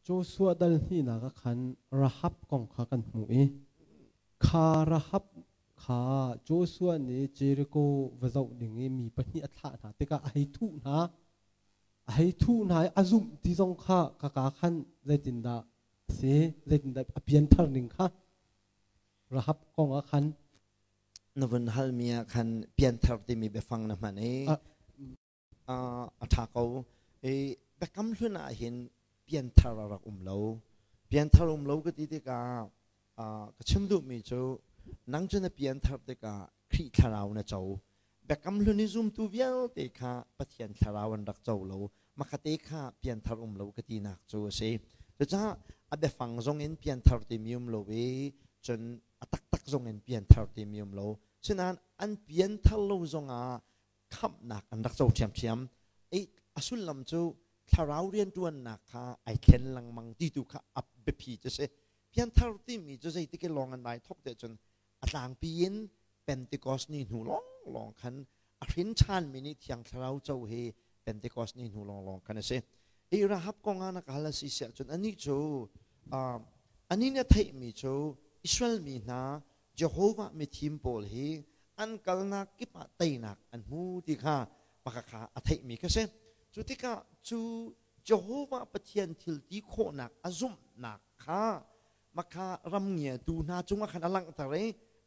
Joshua dal hnihnak ah khan Rahab kong kha kan hmuh i kha Rahab kha Joshua nih Jericho va zoh ding i mi pahnih a thlah hna tikah a hei thuh hna. A hei thuh hna i a zumh ti zong kha kaka khan zeitindah a si, zeitindah a pianthar ning kha Rahab kong ah khan. Na vun halmi ah khan pianthar timi biafang na hman i a ṭha ko. I biakam hlun ah hin pianthar a rak um lo. Pianthar um lo ka ti tikah ka chim duhmi cu nang cu na pianthar tikah Khrih thlarau na co. Biakam hlun i zumtu vialte kha Pathian thlarau an rak co lo. Makhate kha pianthar um lo ka tinak cu a si. Cucaah a biafang zong in pianthar timi um lo i cun a taktak zong in pianthar timi um lo. Sinain an pianthar lo zongah khamhnak an rak co ṭhiamṭhiam. A sullam cu thlarau rianṭuannak kha ai thlen lengmang ti tu kha a biapi cu si. Pianthar timi cu zeitik i lawng an ai thawk te cun a tlangpi in Pentecost ni hnu lawnglawng khan a hrin ṭhanmi nih Thiang Thlarau co hi Pentecost ni hnu lawnglawng khan a si. I Rahab kong ah na ka hal a si siah cun anih cu anih nih a theihmi cu Israel mi hna Jehovah mithim pawl hi an kalnak kip ah teinak an hmu ti kha pakhat kha a theihmi kha si. Cu tikah cu Jehovah Pathian thil ti khawhnak a zumhnak kha makha ram ngiatu hna cungah khan a langhter i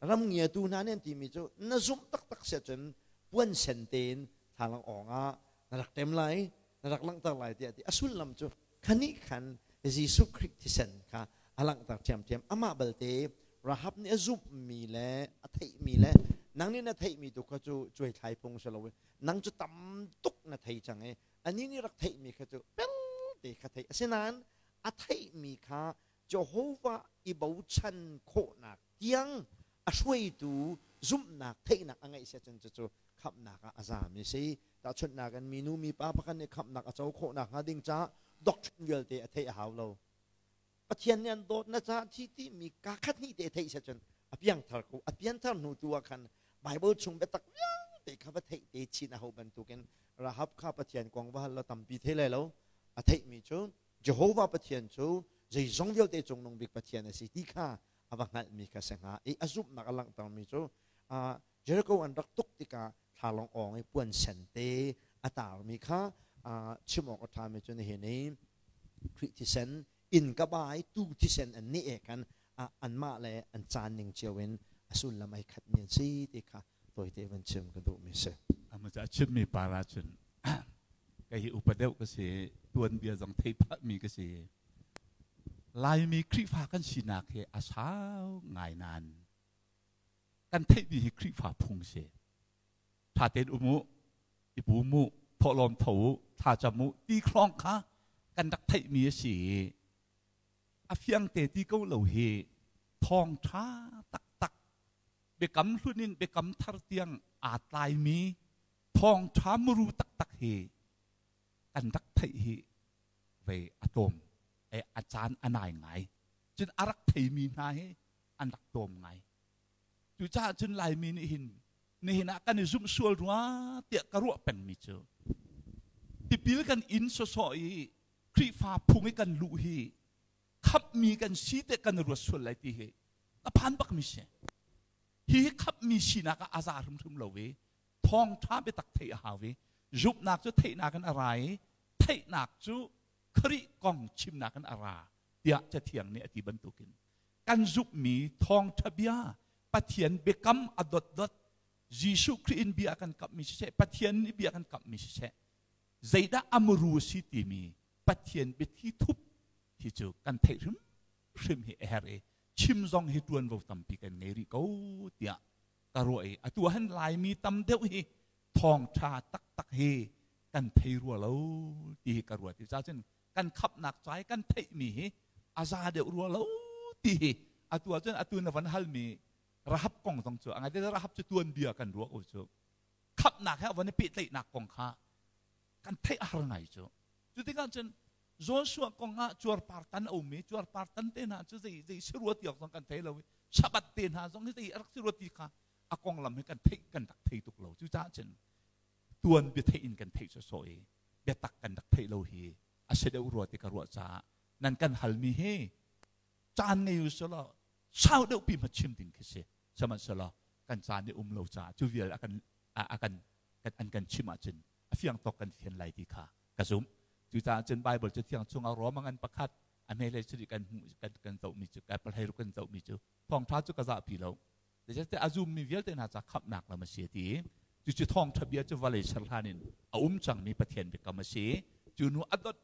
ram ngiatu hna nih an timi cu na zumh taktak si ahcun puan sen tein thlalang awng ah na rak ṭem lai, na rak langhter lai tiah a ti. A sullam cu khanih khan Jesuh Khrih thisen kha a langhter ṭhiamṭhiam. Amah balte Rahab nih a zumhmi le a theihmi le nang nih na theihmi tu kha cu cuaithlai phung si lo nang cu tam tuk na thei cang i anih nih rak theihmi kha cu pelte kha theih. Asinain a theihmi kha Jehovah i bochan khawhnak tiang a hruaitu zumhnak theihnak a ngeih siah cun cucu khamhnak ah a zami si. Tahchunhnak in minu mipa pakhat nih khamhnak a co khawhnak hnga ding caah doctrine vialte a theih a hau lo. Pathian nih an dawt na caah thi timi kaa khat hnih te theih siah cun a piangthar ko. A pianthar hnu tu ah khan Bible chung biatak vialte kha va theih te chin a hau bantukin Rahab kha Pathian kong va hal lo tampi thei lai lo. A theihmi cu Jehovah Pathian cu zeizong vialte cungnung bik Pathian a si ti kha a va hngalhmi kha si hnga i a zumhnak a langhtermi cu Jericho an rak tuk tikah thlalawng awng i puan sen te a tarmi kha chim awk a ṭhami cu nihin i Khrih thisen inn ka bai tu thisen an nih e khan anmah le an caan ning cio in a sullam ai khatmi an si ti kha tawite van chim ka duhmi si. Amu ca chimmi para cun kei hi upa deuh ka si tuanbia zong thei phahmi ka si. Laimi Khrihfa kan sinak hi a sau ngai nain kan theihmi hi Khrihfa phung si. Ṭha tein um u, i pum u, thawhlawm tho u, thlacam u ti khlawng kha kan rak theihmi a si i a fiang te ti ko lo hi thawngṭha taktak biakam hlun in biakam thar tiang aa tlaimi thawngṭha muru taktak hi kan rak theih hi vei a tlawm a caan a nai ngai. Cun a rak theimi hna hi an rak tlawm ngai. Cucaah cun Laimi nih hin nihin ah kan i zumh sual rua tiah ka ruah pengmi cu tipil kan inn sawsawh i Khrihfa phung i kan luh hi khamhmi kan si te kan ruat sual lai ti hi a phan bakmi si. Hi hi khamhmi sinak ah a za hrimhrim lo i thawngṭha biatak theih a hau i zumhnak cu theihnak in a ra i theihnak cu Khrih kong chimnak in a ra tiah Cathiang nih a ti bantukin kan zumhmi thawngṭha bia Pathian biakam a dotdot Jesuh Khrih in bia kan kamhmi siseh Pathian nih bia kan kamhmi siseh zeidah a muru a si timi Pathian biathi thup hi cu kan theih hrimhrim hi a herh i chim zong hi ṭuanvo tampi kan ngei rih ko tiah ka ruah i atu han Laimi tam deuh hi thawngṭha taktak hi kan thei rua lo ti hi ka ruat i cun kan khapnak ca i kan theihmi hi a za deuh rua lo ti hi atu ahcun atu na van halmi Rahab kong zong cu a ngai Rahab cu tuanbia kan ruah ko cu khapnak he a van i pehtlaihnak kong kha kan theih a har ngai cu. Cu tikah cun Joshua kong ah cuarpar tan a um i cuarpar tan te hna cu zei zei si rua ti awk zong kan thei lo i Sabbath te hna zong hi zei a rak si rua ti kha a konglam hi kan theih kan rak thei tuk lo. Cucaah cun tuan bia theih in kan theih sawsawh i biatak kan rak theih lo hi a si deuh rua ti ka ruah caah. Nan kan halmi hi caan ngei u selaw sau deuh pi ma chim ding khi si. Sihmanhsehlaw kan caan nih um lo caah cu vial a kan a kan an kan chim ahcun a fiang tawk kan fian lai ti kha ka zumh. Cucaah cun Bible cu thiang chungah Roma ngan pakhat a hmeilei suri kan hmuh kan kan zohmi cu ka palhei kan zohmi cu thawngtha cu ka zahpi lo. Zeicahtiah a zummi vialte hna ca khamhnak lam a si a ti. Cucu thawngtha bia cu vawlei ser hlan in a um cangmi Pathian biakam a si. Cu nu a dot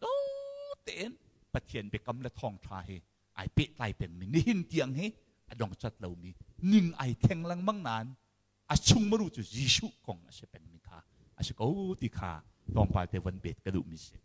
tein Pathian biakam le thawngtha hi ai pehtlai pengmi nihin tiang hi a dongcat lomi ning ai theng lengmang nain a chung maru cu Jesuh kong a si pengmi kha a si ko ti kha tlawmpal te von bet ka duhmi si.